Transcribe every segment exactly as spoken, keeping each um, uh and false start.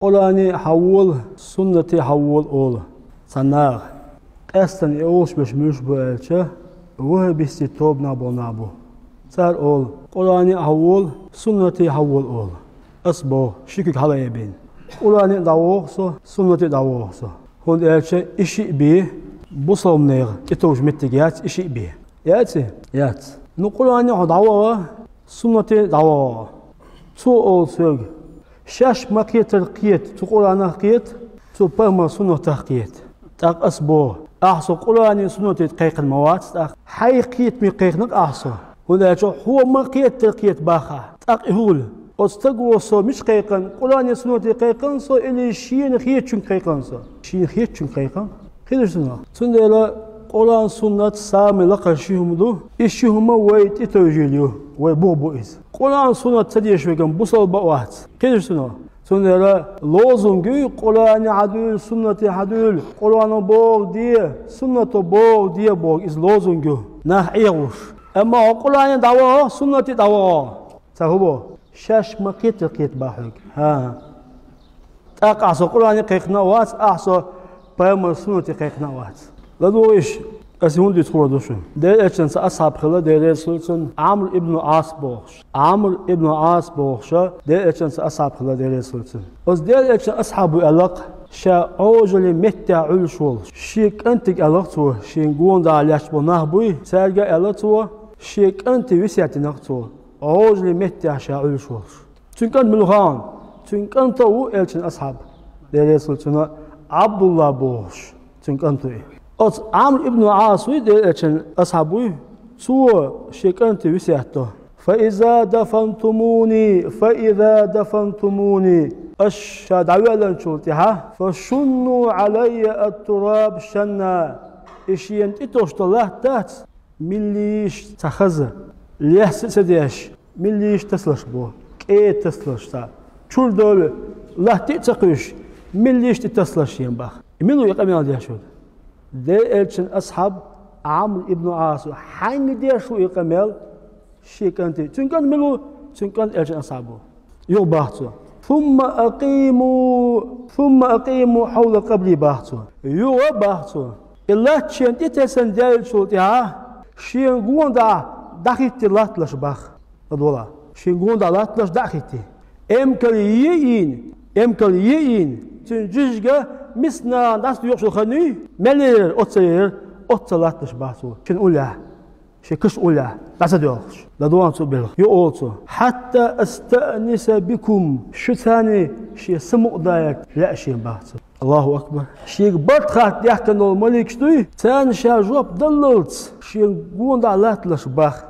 Къуръане хьавола, суннате хьавола олу цхьа наха. Къаьстина и олуш берш муьлш бу аьлча, ваххабистийн тобанах болу нах бу. Цара олу: «Къуръане а хьавола, суннате а хьавола», олу. Ас боху, ши куьг хьала а бина: «Къуръане а дӀавоху со, суннате а дӀавоху со». ХӀунда аьлча и шиъ бен бусалбанех тӀетовжа меттиг яц и шиъ бен. Яций? Яц. Ну, Къуръане а хьо дӀаваха, суннате а дӀаваха. Цо олу соьга: «Шаьш ма-кхетарг кхета, цу Къуръанах кхета, цу пайхамар суннатах кхета». ТӀаккха ас боху: «Ахьа со Къуръане, суннате кхайкхина ма вац тӀаккха? Хьайх кхетаме кхайкхина-кх ахьа со. ХӀунда аьлча хьо ма-кхетарг кхета боху ахь». ТӀаккха и хӀула: «Оцу стага со мича кхайкхина, Къуръане, суннате кхайкхина со или шена хетачуьнга кхайкхина со?» Шена хетачуьнга кхайкхина. Хезаш ду нах? Цундела Къуръан, суннат самый лакхара ши хӀума ду. И ши хӀума вай тӀетевжийла ю, вай бух бу иза. Къуръан, суннат ца дезаш верг бусалба а вац. Хезаш ду нах? Цундела лозунг ю: «Къуръане хьадуьйла, суннате хьадуьйла, Къуръано бохург де, суннато бохург де», бохург, иза лозунг ю, нах Ӏехуш. Амма хьо Къуръане дӀаваха, суннате дӀаваха. Ца хӀун боху? «Шаьш ма-кхетарг кхета боху хьоьга». ХӀан. ТӀаккха ахьа со Къуръане кхайкхина а вац, ахьа со пайхамар суннате кхайкхина а вац. ЛадугӀийша, ас хӀунда дуьйцу хуур ду шуна. Делан Элчанан цхьа асхьаб хилла, Дела реза хуьлда цунна, Ӏамр ибн Ӏас бохуш. Ӏамр ибн Ӏас бохуша, Делан Элчанан цхьа асхьаб хилла, Дела реза хуьлда цунна. Оцу Делан Элчанан асхьабо аьлла-кх, ша Ӏожаллин меттехь Ӏуьллуш волуш. Шен кӀантига аьлла-кх цо, шен гонаха лаьтташ болу нах буй, цаьрга а аьлла цо, шен кӀанте весет дина-кх цо, Ӏожаллин меттехь ша Ӏуьллуш волуш. Цуьнан кӀант мила ву хаьий? Цуьнан кӀант а ву Элчанан асхьаб, Дела реза хуьлда цунна, Ӏабдулла бохуш, цуьнан кӀант ву и. Оцу Ӏамр ибн Ӏас вуй, Делан Элчанан асхьаб вуй, цо шен кӀанте весет до: «فإذا دفنتموني، فإذا دفنتموني». Аш ша дӀавоьллинчул тӀаьхьа: «فشنوا علي التراب شنا». И шена тӀетовжуш долу латта дац, милла йиш цхьа хаза, лесса а ца деш, милла йиш тасалаш бу, кӀеда тасалаш цхьа, чуьра долу латта а ца кхуьйсуш, милла йиш тӀе тасалаш шена боху. И мила ву и къамел деш верг? Делан Элчанан асхьаб Ӏамр ибн Ӏас ву. Хьаьнга деш ву и къамел шен кӀанте? Цуьнан кӀант мила ву? Цуьнан кӀант Элчанан асхьаб ву. Юха боху цо: «ثم أقيموا، ثم أقيموا حول قبري», боху цо. Юха боху цо: «И латта шена тӀетесна даьллачул тӀаьхьа шена гонаха дӀахӀиттийла латталаш боху». ЛадогӀал, шена гонаха латталаш дӀа а хӀиттий. Эмкал йийна, эмкал йийна, цуьнан жижиг миска нахана дӀасадоькъуш йолу хан юй, мел ерира, оццул ерира, оццул латталаш боху цо, шена уллехь, шен каш уллехь дӀа ца доьлхуш. ЛадогӀал цо белха. Юха олу цо: «حتى أستأنس بكم», шуьца шен самукъадалар лаьа шена боху цо. Аллаху акбар. Шега барт хатта даьхкина долу маликаш дуй, царна ша жоп даллалц шена гонаха латталаш боху,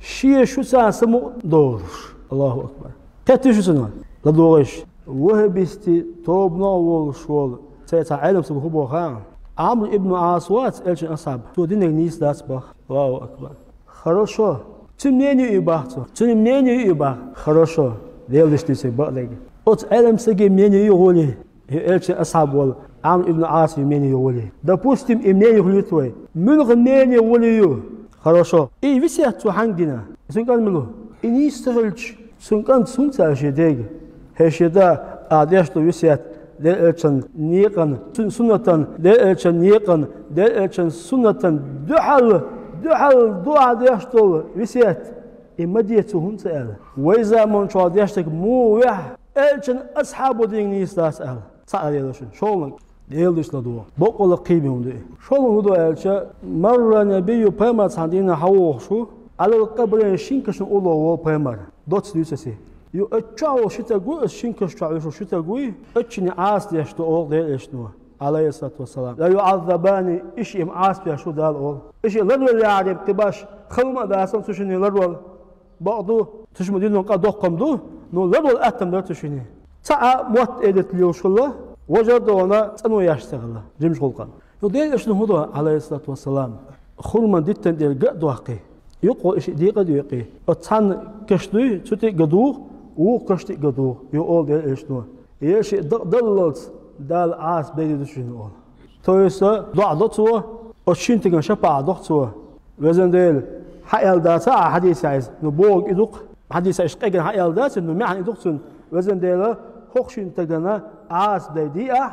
шен шуьца самукъадолуш. Аллаху акбар. Кхетий шу цунах? ЛадогӀийша, ваххабистийн тобанах а волуш волу цхьа Ӏелам стаг ву боху хаьий? Ӏамр ибн Ӏас вац, Элчанан асхьаб? Цо динарг нийса дац боху. Аллаху акбар. Хорошо. Цуьнан мнение ю и боху цо. Цуьнан мнение ю и боху. Хорошо. Делан дешнашца бакъдерг. Оцу Ӏелам стеган мнение юй гӀоле, и Элчанан асхьаб волу Ӏамр ибн Ӏасан мнение юй гӀоле. Допустим, и мнение хуьлуьйту вай. Муьлха мнение гӀоле ю? Хорошо. И весет цо хьаьнга дина? Цуьнан кӀант мила ву? И нийса ца хилча, цуьнан кӀант хӀунда ца аьлла шен дега: «ХӀей, шен да, ахь деш долу весет Делан Элчанан некъан, цуьнан суннатан, Делан Элчанан некъан, Делан Элчанан суннатан дуьхьал, дуьхьал ду ахь деш долу весет». И ма де цо хӀунда ца аьлла? Вай заманчохь деш дерг муха вехь, Элчанан асхьабо динарг нийса дац аьлла. Цхьаъ а лело шуна. ШолгӀаниг, Делан дуьхьа ладогӀа. Бакъволу кхин а хӀума ду и. ШолгӀаниг хӀун ду аьлча, марра набийю, пайхамар цхьана дийнахь хьавогӀуш ву, Ӏалал къабрайн, шина кашна улло волу пайхамар. Доцца дуьйцу аса и. Ю, оцу чохь волу ши стаг вуй, аса шина каш чохь вуьшуш ши стаг вуй, оцу шинна Ӏазап деш ду олу Делан Элчано, Ӏалайхиссалату вассалам. Ла юӀаззабани, и шиъ а Ӏазап деш ву Дала олу. И шиъ ларвеллехьара кхин баш, хала хӀума а дацахь, цу шинна ларвала. Бакъ ду, цу шимма дуьненан къа доккха ду, но ларвала атта дара цу шинна. Цхьа а мотт-эдат лелаш хилла, важа а догӀана, цӀано еш ца хилла, жимачу гӀуллакхана. Ю, Делан Элчано хӀун до, Ӏалайхиссалату вассалам? Хурман диттан тӀера ган а доккхий, юккъехула и шиъ декъа а доькъий, оцу цхьана каш дуй, цу тӀе а ган духу, вукху каш тӀе а ган духу, ю, олу Делан Элчано. И шиъ дакъадаллалц Дала Ӏазап дайти ду цу шинна олу. То есть, доӀа до цо, оцу шина стагана шапаӀат до-кх цо. Везан Дела, хьан аьлла дацахь а хьадисехь иза, ну, бохург и ду-кх, хьадисехь иштта къегина хьан аьлла дац, ну, маьӀна и ду-кх цуьнан. Везан Дела, хӀокху шина стагана Ӏаса дайде ахь,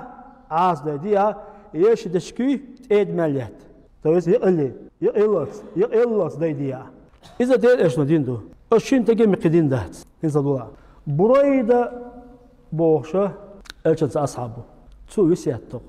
Ӏаса дайде ахь, эши дечкуй тӀеда мел етта. То есть, йикъале, йикъаллалц, йикъаллалц дайде ахь. Иза Делан Элчано дина ду. Оцу шина стеган мекхи дина дац. ХӀинца дулахь. Бурайда бохуша Элчан цхьа асхьаб ву. Цо весет до-кх.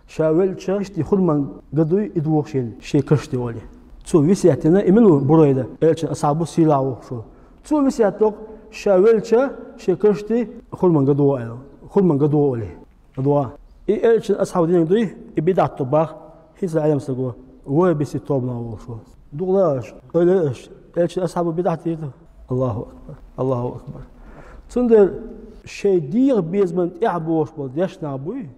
Ша велча, иштта хурман ган дуй, и дохуш елла, шен каш тӀе олий. Цо весет дина, и мила ву Бурайда, Элчан асхьаб ву, сийлахь ву хӀокху шуна. Цо весет до-кх, ша велча, шен каш тӀе хурман ган доху аьлла. Хурман ган доху олий. Адва. И Элчан асхьаб динарг дуй, и бидӀат ду боху, хӀинца Ӏелам стага, вахӀабистийн тобанах волуш ву. Дукха лаьа аша, ойла аша, Элчан асхьабо бидӀат дийр ду? Аллаху акбар, Аллаху акбар. Цундела шайн дегӀан безаман тӀехь бохуш болу дешнаш буй,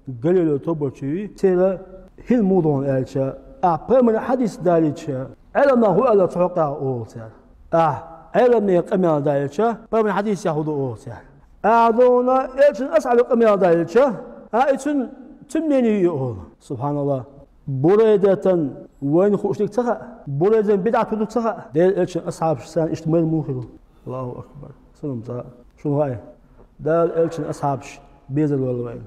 Галилей тобанчий, церан хӀинца муха ду хьуна аьлча, ахь пайхамаран хьадис далийча, Ӏеламнаха хӀун аьлла цу хьокъехь олу цара. Ахь Ӏеламнехан къамел далийча, пайхамаран хьадисехь хӀун ду олу цара. Ахь дуьйна Элчан асхьабан къамел далийча, а и цуьнан, цуьнан мнение ю олу. СубхьаналлахӀ. Бурайдатан вайна хууш дерг ца хаьа, Бурайдан бидӀат хӀун ду ца хаьа. Делан Элчан асхьабаш царна иштта майра муха хир ву? Аллаху акбар. Сан ма цӀа. Шуна хаьа. Делан Элчан асхьабаш безар валла вайна.